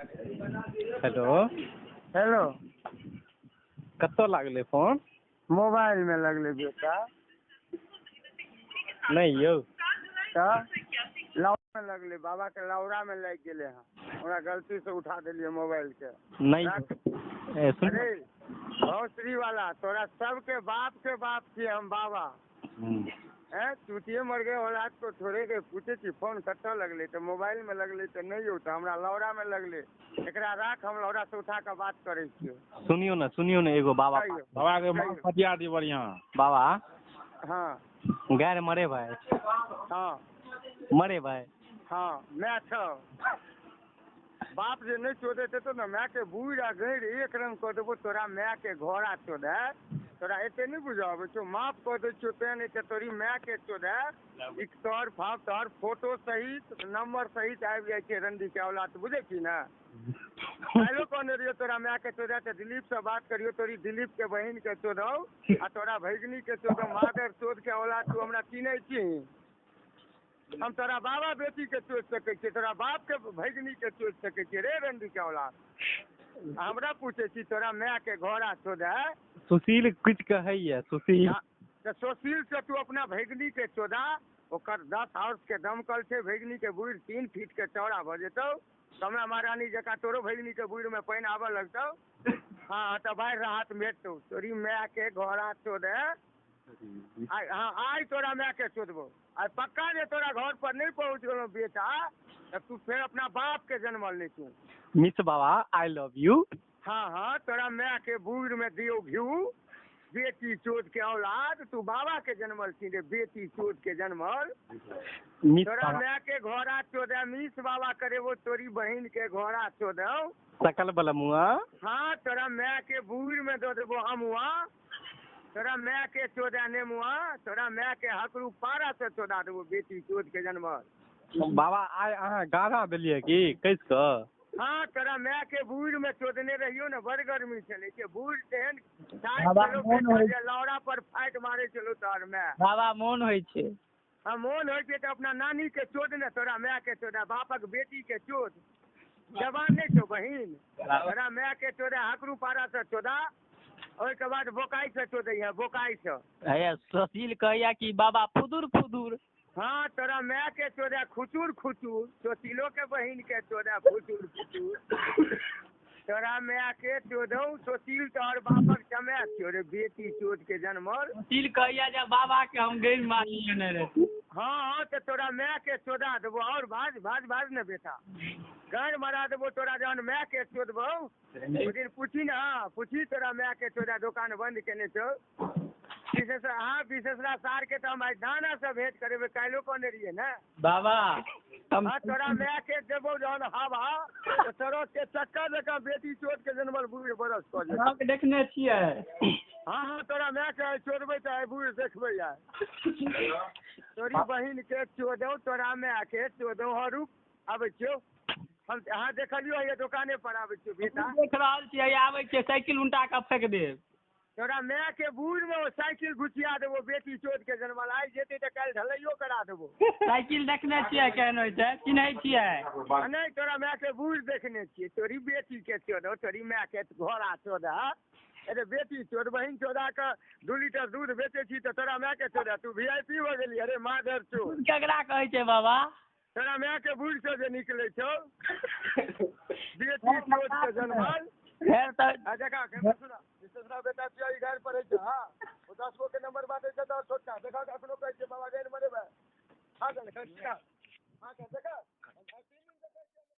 Hello. Hello. कतऽ लागलै phone? Mobile में लगलै बेटा। नहि यौ। तऽ लौरा में लगलै, बाबा के लौरा में लागि गेलै हँ। हमरा गलती से उठा देलियै मोबाइल के। नहि। सुन। अरे भौसरी वाला, तोरा सबके बाप के बाप छियै हम बाबा। चूतिये मर गए औलाद को छोड़े के पूछे छी फोन कतऽ लगलै? तऽ मोबाइल में लगलै तऽ नहि यौ, तऽ हमरा लौरा में लगलै। एकरा राख, हम लौरा से उठा कऽ बात करै छियौ। सुनियौ ने, सुनियौ ने एगो बाबा। कहियौ। बाबा के मांस फटिया दी बढ़िया। बाबा। हाँ। गारि मरे भाई। हाँ। मरे भाई। हाँ, my छौ। बाप जे नहि चोदैत हेतौ ने, my के बूढ़ आ गैर एक रंग कऽ देबो। तोरा my के घोड़ा चोदे, तोरा एते नहि बुझऽ आबै छौ? माफ कऽ दै छियौ तें, नहि तऽ तोरी my के चोदे। ई तोहर फाप तोहर फोटो सहित नंबर सहित आबि जाइ छै रंडी के औलाद, बुझै छी ने? काल्हिो कहने रहियौ तोरा my के चोदे, तऽ दिलीप से बात करियौ। तोरी दिलीप के बहिन के चोदौ आ तोरा भैगनी के चोदौ। मादर चोद के औलाद, तू हमरा चिन्है छी? हम तोरा बाबा बेटी के चोद सकै छियै, तोरा बाप के भैगनी के चोद सकै छियै रे रंडी के औलाद। हमरा पूछै छी तोरा my के घोड़ा चोदे? सुशील किछु कहैया सुशील। तऽ सुशील से तू अपना भैगनी के चोदा। ओकर 10 हाउस के दमकल छै, भैगनी के बूढ़ 3 फीट के चौड़ा भऽ जेतौ। कमला महारानी जकाँ तोरो भैगनी के बूढ़ में पानि आबऽ लगतौ। हाँ, तऽ बाढ़ि राहत भेटतौ। तोरी my के घोड़ा चोदे। आइ, हाँ, आइ तोरा my के चोदबौ। आइ पक्का जे तोरा घर पर नहि पहुँच गेलौ बेटा, तऽ तू फेर अपना बाप के जनमल नहि तू। मिस बाबा, I love you. हाँ हाँ, तोरा my के बूढ़ में दियौ घिउ। बेटी चोद के औलाद, तू बाबा के जनमल छी रे बेटी चोद के जनमल। मिस तोरा बाबा my के घोड़ा चोदे, मिस बाबा करेबो तोरी बहिन के घोड़ा चोदौ। सकल बला मुआ। हाँ, तोरा my के बूढ़ में दऽ देबो अमुआ। तोरा my के चोदा नेमुआ, तोरा my के हकरू पारा से चोदा देबो बेटी चोद के जनमल। बाबा आइ अहाँ गाना देलियै की कसि कऽ? हाँ, तोरा my के बूढ़ में चोदने रहियो ने, बड़ गर्मी छलै के बूढ़ तेहन टाइट बाबा, छलौ मोन बेटा होइ जे लौरा पर फाइट मारै छलौ तोहर my. बाबा मोन होइ छै। हाँ, मोन होइ छै तऽ अपना नानी के चोद ने, तोरा my के चोदा, बापक बेटी के चोद। जवान नहि छौ बहिन? तोरा my के चोदा, हकरू पारा से चोदा, ओहिके बाद बोकाई से चोदै है, बोकाई से। हैया सुशील कहैया कि बाबा फुदुर फुदुर। हाँ, तोरा my के चोदा खुचुर खुचुर, सुशीलो के बहिन के चोदा खुचुर खुचुर। तोरा my के चोदौ सुशील तोहर बापक जमाय छियौ रे बेटी चोद के जनमल। सुशील कहैया जे बाबा के हम गैर मारि लेने रही। हाँ हाँ, तऽ तोरा my के चोदा देबो। और भाज भाज भाज ने बेटा, गाँड मरा देबो तोरा जहन my के चोदबौ। ओहि दिन पूछी ने, हाँ पूछी तोरा my के चोदा दोकान बंद केने छौ। विशेष, हाँ, विशेषरा सार के तऽ हम आइ दाना से भेंट करेबै, काल्हिो कहने रहियै ने। बाबा हम हाँ, तोरा my के देबौ जहन हवा, तऽ सड़क के चक्का जकाँ बेटी चोद के जनमल बूढ़ बरस कऽ जेतौ। अहाँके देखने छियै? हाँ हाँ, तोरा my के आइ चोदबै तऽ आइ बूढ़ देखबै आइ। तोरी बहिन के चोदौ, तोरा my के चोदौ। हाँ रुक, आबै छियौ हम। अहाँ देखलियौ हैया दोकाने पर आबै छियौ बेटा। देख रहल छियै, हैया आबै छियै, साइकिल उल्टा कऽ फेक देब। तोरा my के बूढ़ में ओ साइकिल घुसिया देबो बेटी चोद के जनमल। आइ जेतै तऽ काल्हि ढलैयो करा देबो। साइकिल देखने छियै केहन होइ छै? चिन्है छियै? आ नहि, तोरा my के बूढ़ देखने छियै। तोरी बेटी के चोदौ, तोरी my के घोड़ा चोदा। अरे बेटी चोद, बहिन चोदा के 2 लीटर दूध बेचै छी तऽ तोरा my के चोदा तू VIP भऽ गेली। अरे मादर चोद। दूध केकरा कहै छै बाबा? तोरा my के बूढ़ से जे निकलै छौ बेटी चोद के जनमल। फेर तऽ आ देखा सुना, विशेषरा बेटा छियै, ई गारि पड़ै छै। हाँ, ओ 10 गो के नंबर बाँटै छै तऽ छोटका देखा, अखनो कहै छै बाबा गारि मरेबै। हाँ, देखा, हाँ, देखा।